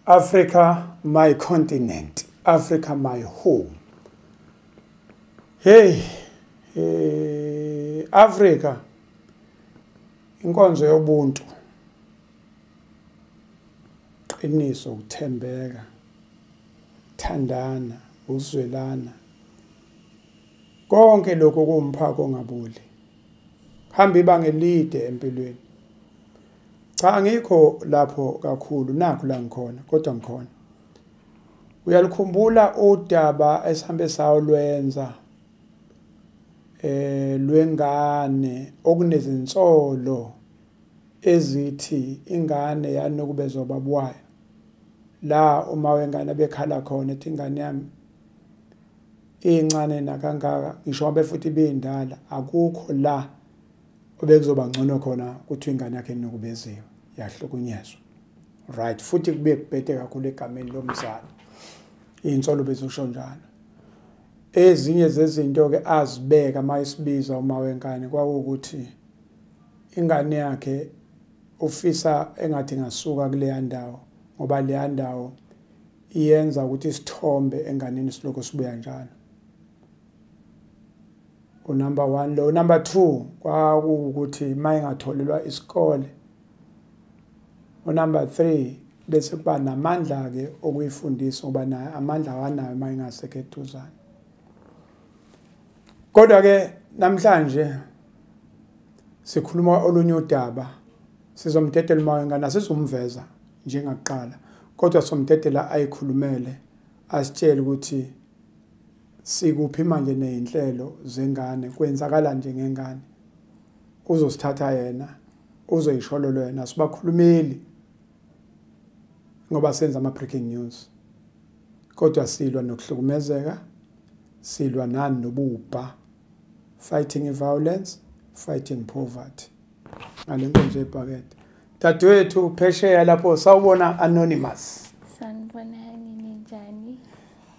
Africa, my continent. Africa, my home. Hey, Africa, inkonzo yobuntu, qiniso, ukuthembeka, thandana, ukuzwelana, konke lokho kuwumphako ongaboli. Hamba ibanga elide empilweni. Cha, angikho lapho kakhulu, nakho la ngikhona, kodwa ngikhona. Uyalikhumbula udaba esihambe sawulwenza lwengane okunezinsolo ezithi ingane yanukubezwa ubaba wayo. La uma wengane bekhala khona ethi ingane yami incane nakangaka, ngisho ngabe futhi ibindala, akukho la obekuzoba ngcono khona ukuthi ingane yakhe inukubeziwe, yahlukunyezwa. Right, futhi kube kubhede kakhulu egameni lomzali. Insolo bezosho njalo. Ezinye zezinto ke azibeka mayisibiza uma wengane kwakuwukuthi ingane yakhe ufisa engathi ngasuka kuleya ndawo, ngoba leya ndawo iyenza ukuthi isithombe enganeni silokho sibuya njalo. Unumber 1 lo. Number 2 kwakuwukuthi mayingatholelwa isikole. Unumber 3 bese kuba namandla ke okuyifundisa, ngoba naye amandla awanayo mayingasekho eduzane. Kodwa ke namhlanje sikhuluma olunye udaba, sizomdedela uma wengane, asizumveza njengakuqala, kodwa somdedela ayikhulumele, asitshele ukuthi sikuphi manje nezinhlelo zengane, kwenzakala nje ngengane. Uzosithatha yena, uzoyishololo yena, sibakhulumeli ngoba senza ama breaking news, kodwa silwa nokuhlukumezeka, silwa nani nobubha, fighting violence, fighting poverty. Ngale nkonzo yebhakede. Dadewethu phesheya lapho, sawubona Anonymous. Sanibonani, ninjani?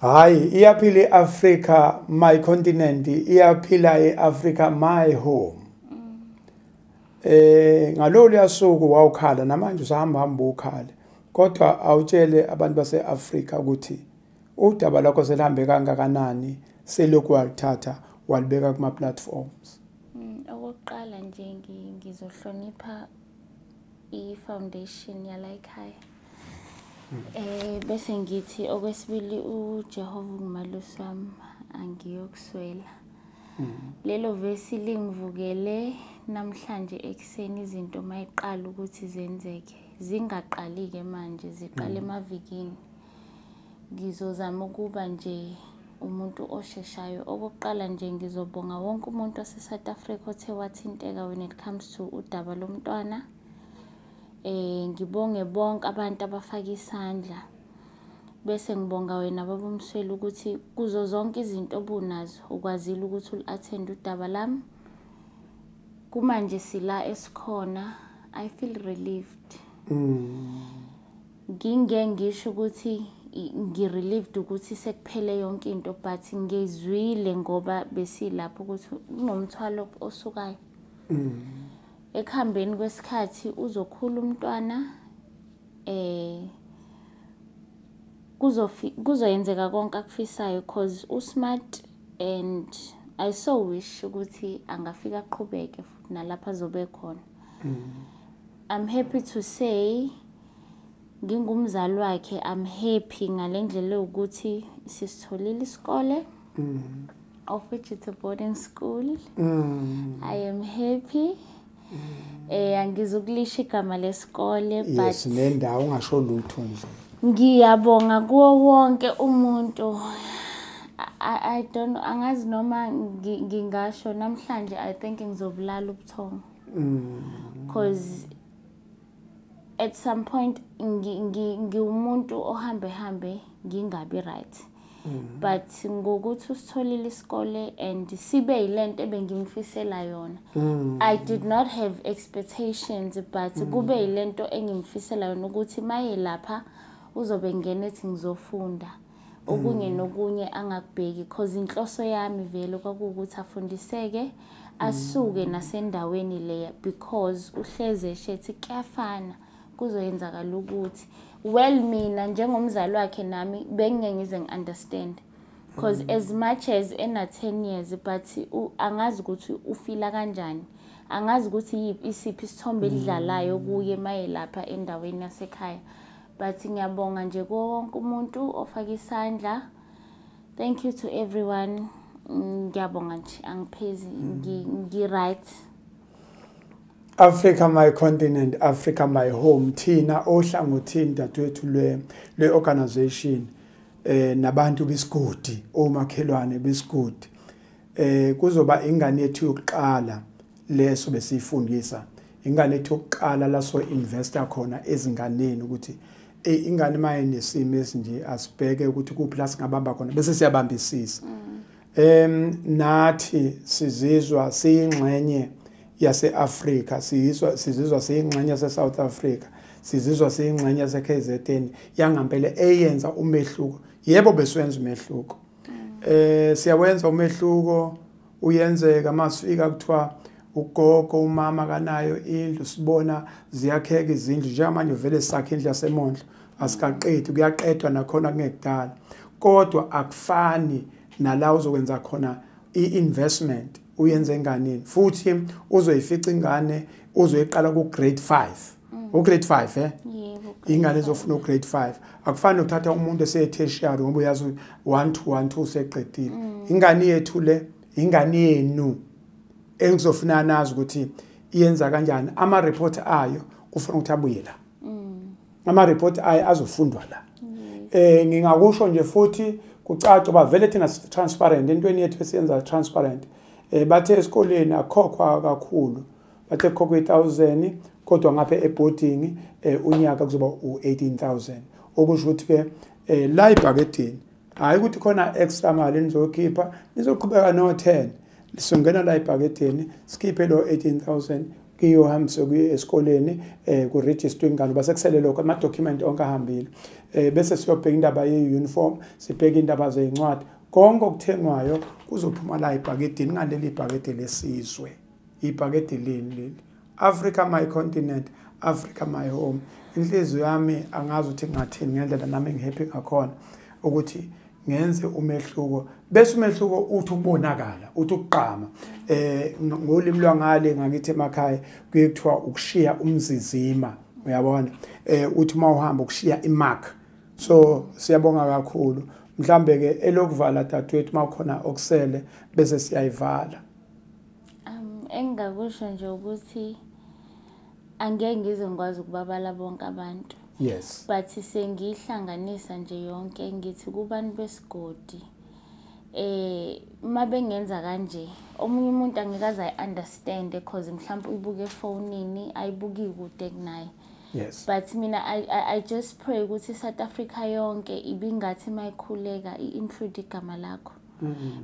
Hayi, iyaphila iAfrica, my continent, iyaphila iAfrica, my home. Ngalolu yasuku wawukhala, namanje usahamba hamba ukhala. Kodwa awutshele abantu baseAfrika ukuthi udaba lakho selihambe kangakanani, selokhu walithatha walibeka kuma platforms. Okokuqala nje ngizohlonipha i-foundation yala ekhaya. Bese ngithi okwesibili, uJehova ungumalusi wami, angiyokuswela. Lelo vesi lingivukele namhlanje ekuseni, izinto mayiqala ukuthi zenzeke, zingaqali ke manje, ziqale emavikini. Ngizozama ukuba nje umuntu osheshayo. Okokuqala nje ngizobonga wonke umuntu wase-South Africa othe wathinteka when it comes to udaba lomntwana. Ngibonge bonke abantu abafaka isandla. Bese ngibonga wena baba uMsweli ukuthi kuzo zonke izinto obunazo ukwazile ukuthi uli-attend udaba lami. Kumanje sila esikhona, I feel relieved. Nginge ngisho ukuthi ngi-relieved ukuthi sekuphele yonke into, but ngizwile ngoba besilapho ukuthi kunomthwalo osukayo. Ekuhambeni kwesikhathi uzokhula umntwana, kuzoyenzeka konke akufisayo, cause usmart and I so wish ukuthi angafika aqhubeke futhi nalapha azobe khona. I'm happy to say ngingumzali wakhe, I'm happy ngale ndlela yokuthi sisitholile isikole, of which it's a boarding school. I am happy. Angizukulisha igama lesikole, but yes, nendawo ungasho lutho nje. Ngiyabonga kuwo wonke umuntu. I don't know, angazi noma ngingasho namhlanje, I think ngizobulala ubuthongo. Cause at some point ngiwumuntu ohambe hambe ngingabi right. But ngokuthi usitholile isikole and sibe yilento ebengimfisela yona. I did not have expectations, but kube yilento engimfisela yona ukuthi maye lapha uzobe ngena ethi ngizofunda. Okunye nokunye angakubheki, cause inhloso yami vele kwakuwukuthi afundiseke, asuke nasendaweni leya, because uhleze eshethi kuyafana Kuzoyenzakala ukuthi well mina njengomzali wakhe nami bengeke ngize ngi-understand, because as much as ena 10 years, but angazi ukuthi ufila kanjani, angazi ukuthi isiphi isithombe elidlalayo kuye maye lapha endaweni yasekhaya. But ngiyabonga nje kuwo wonke umuntu ofaka isandla. Thank you to everyone. Ngiyabonga nje, angiphezi, ngi-right. Africa my continent, Africa my home. Thina ohlangothini dadewethu lwe organization nabantu besigodi, omakhelwane besigodi, kuzoba ingane yethu yokuqala leso besifundisa, ingane yethu yokuqala laso investor khona ezinganeni ukuthi ingane maye nesimo esinje asibheke ukuthi kuphi la singabamba khona bese siyabambisisa. Nathi sizizwa siyingxenye yase-Afrika, sizizwa siyingxenye yase-South Africa, sizizwa siyingxenye yase-KZN yangampela eyenza umehluko. Yebo, besiwenza umehluko, siyawenza umehluko, uyenzeka masifika kuthiwa ugogo umama kanayo indlu, sibona ziyakheka izindlu. Njengamanje vele sakhe indlu yaseMondlo, asikaqedi, kuyaqedwa nakhona kungekudala, kodwa akufani nala uzokwenza khona i-investment uyenze enganeni, futhi uzoyifica ingane uzoyiqala ku grade 5. U grade 5 Yebo. Ingane ezofuna u grade 5 akufani nokuthatha umuntu ese tertiary ngoba uyazi 1 2 1 2 seqedile. Ingane yethu le, ingane yenu engizofuna nazi ukuthi iyenza kanjani, ama report ayo kufuna ukuthi abuye la. Ama report ayo azofundwa la. Ngingakusho nje futhi kucaca ba vele thina transparent entweni yethu esiyenza transparent. Bathe esikoleni akhokhwa kakhulu, bathe kukhokhwa 1000 kodwa ngapha eboarding unyaka kuzoba u18000, okusho ukuthi ke la ibhakedeni hayi ukuthi khona extra mali nizokhipha, nizoqhubeka no 10 lisongena la ibhakedeni sikhiphe lo 18000 kiyohambise kuye esikoleni ku register ingane base kusele lokho ama document onke ahambile. Bese siyobheka indaba ye uniform, sibheka indaba zezincwadi, konke okuthengwayo kuzophuma la ibhakedeni ngaleli ibhakede lesizwe, ibhakede leni leli. Africa my continent, Africa my home. Inhliziyo yami angazi ukuthi ngingathini ngendlela nami ngihappy ngakhona ukuthi ngenze umehluko, bese umehluko uthi ukubonakala, uthi ukuqama. Ngolimi lwangale ngakithi emakhaya kuye kuthiwa ukushiya umzizima, uyabona, uthi mawuhamba ukushiya imark. So siyabonga kakhulu. Mhlambe ke elokuvala dadewethu mawukhona okusele bese siyayivala. Engingakusho nje ukuthi angeke ngize ngikwazi ukubabala bonke abantu. Yes. But sengihlanganisa nje yonke ngithi kubantu besigodi mabengenza kanje omunye umuntu angikaze ayi-understand because mhlawumbe uyibuke efonini ayibuki kude kunaye. Yes. But mina I just pray ukuthi South Africa yonke ibingathi mayikhuleka i-include igama lakho.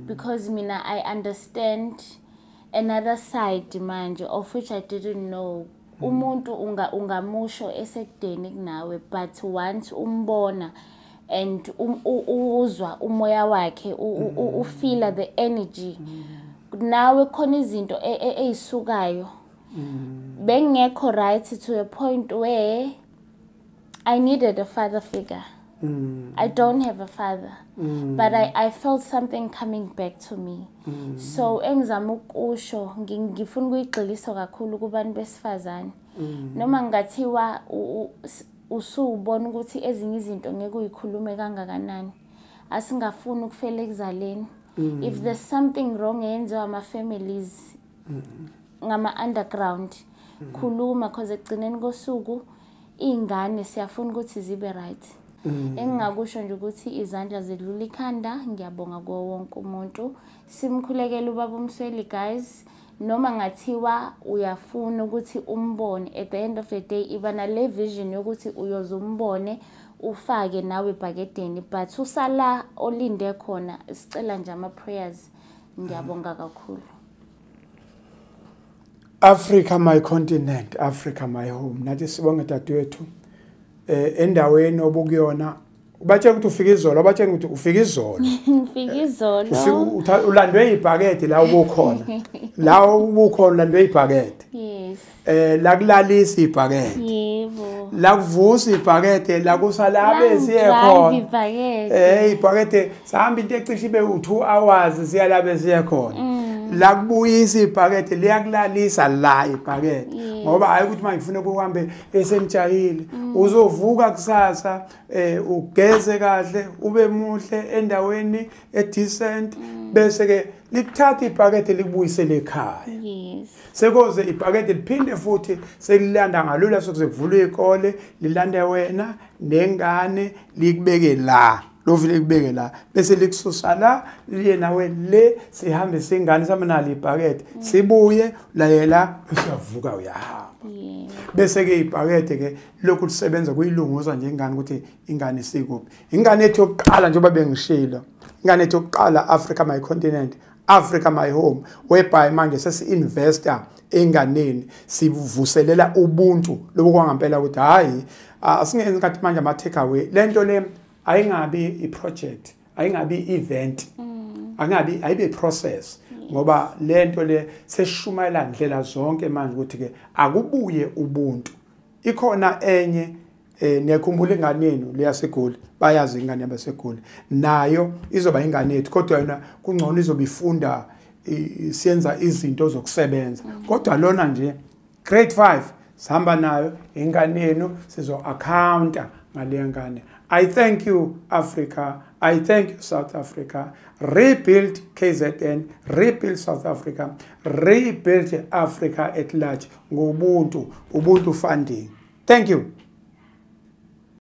Because mina I understand another side manje of which I didn't know. Umuntu ungamusho esekudeni kunawe, but once umbona and uzwa umoya wakhe, ufeel the energy, nawe khona izinto eyisukayo. Bengekho right to a point where I needed a father figure. I don't have a father, but I felt something coming back to me. So engizama ukusho ngifuna ukuyigxilisa kakhulu kubantu besifazane. Noma ngathiwa usubona ukuthi ezinye izinto ngeke uyikhulume kangakanani, asingafuni ukufela ekuzaleni. If there's something wrong eyenziwa ama families ngama underground, khuluma, because ekugcineni kosuku ingane siyafuna ukuthi zibe right. Engingakusho nje ukuthi izandla zidlula ikhanda. Ngiyabonga kuwo wonke umuntu. Simkhulekele ubaba uMsweli guys, noma ngathiwa uyafuna ukuthi umbone, at the end of the day iba nale vision yokuthi uyoze umbone ufake nawe ebhakedeni, but usala olinde khona. Sicela nje ama prayers. Ngiyabonga kakhulu. Africa my continent, Africa my home. Nathi sibonge dadewethu endaweni obukuyona. Ubatshela ukuthi ufika izolo, ubatshela ukuthi ufika izolo. Ngifika izolo. Ulandwe ibhakede la ubukhona. La ubukhona ulandwe ibhakede. Yes. La kulalisa ibhakede. Yebo. La kuvusa ibhakede la kusalabe siye khona. Ibhakede sihamba into ecishe ibe u2 hours siya labe siye khona. La kubuyisa ibhakede liyakulalisa la ibhakede ngoba hayi ukuthi manje ngifuna ukuhambe esenijahile. Uzovuka kusasa ugeze kahle ube muhle endaweni edecent bese ke likuthatha ibhakede likubuyisele ekhaya. Sekoze ibhakede liphinde futhi sekulanda ngalula sokuze kuvulwe ikole lilande wena nengane likubeke la. Lovile kubeke la bese likususa la liye nawe le sihambe singane samanalo ibhakede sibuye layela usiyavuka uyahamba. Bese ke ibhakede ke lokhu lisebenza kuyilunguza nje ingane ukuthi ingane isikuphi. Ingane ethu yokuqala njengoba bengishilo, ingane ethu yokuqala Africa my continent, Africa my home, whereby manje sesi-investor enganeni sivuselela ubuntu lobu kwangempela ukuthi hayi asingenzi ngathi manje ama take away lento le ayingabi i-project, ayingabi i-event, angabi ayibe process ngoba lento le seshumayela ndlela zonke manje ukuthi ke akubuye ubuntu. Ikhona enye niyakhumbula ingane yenu leyaseGoli, bayazi ingane yabaseGoli nayo izoba ingane yethu kodwa yona kungcono izobe ifunda siyenza izinto zokusebenza. Kodwa lona nje grade 5 sihamba nayo ingane yenu sizo accounta ngale ngane. I thank you, Africa. I thank you, South Africa. Rebuild KZN, rebuild South Africa, rebuild Africa at large. Ngobuntu, Ubuntu funding. Thank you.